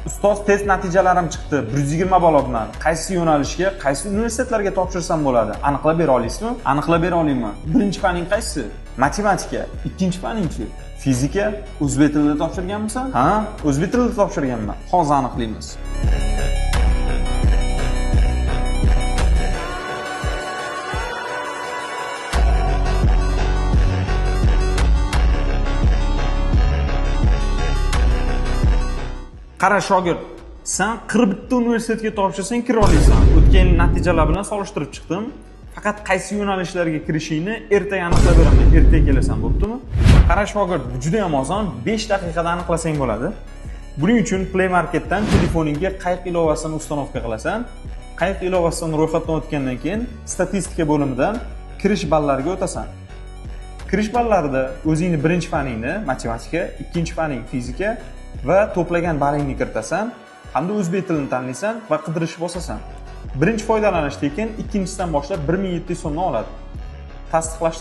Ustoz, test natijalarim chiqdi. 120 ball olibman. Qaysi yo'nalishga, qaysi universitetlarga topshirsam bo'ladi? Aniqlab bera olasizmi? Aniqlab bera olaman. Birinchi faning qaysi? Matematika. Ikkinchi faningchi? Fizika. O'zbek tilida topshirganmisan? Ha, o'zbek tilida topshirganman. Hozir aniqlaymiz. Qara shogird, sen 41 ta universitetga topshirsang kira olasan. O'tgan yil natijalar bilan solishtirib chiqdim. Faqat qaysi yo'nalishlarga kirishingni ertaga aniqlab beraman. Ertaga kelasan, bo'ptimi? Qara shogird, bu juda ham oson, 5 daqiqada aniqlasang bo'ladi. Buning uchun Play Marketdan telefoningga Qayiq ilovasini установка qilasan. Qayiq ilovasidan ro'yxatdan o'tgandan keyin statistika bo'limidan kirish ballariga o'tasan. Kirish ballarida o'zingni birinchi faningni matematika, ikkinchi faning fizika va to'plagan ballingni kiritasan hamda o'zbek tilini tanlaysan va qidirishni bosasan. Birinchi foydalanish tekin, ikkinchisidan boshlab 1700 so'mdan oladi. Tasdiqlash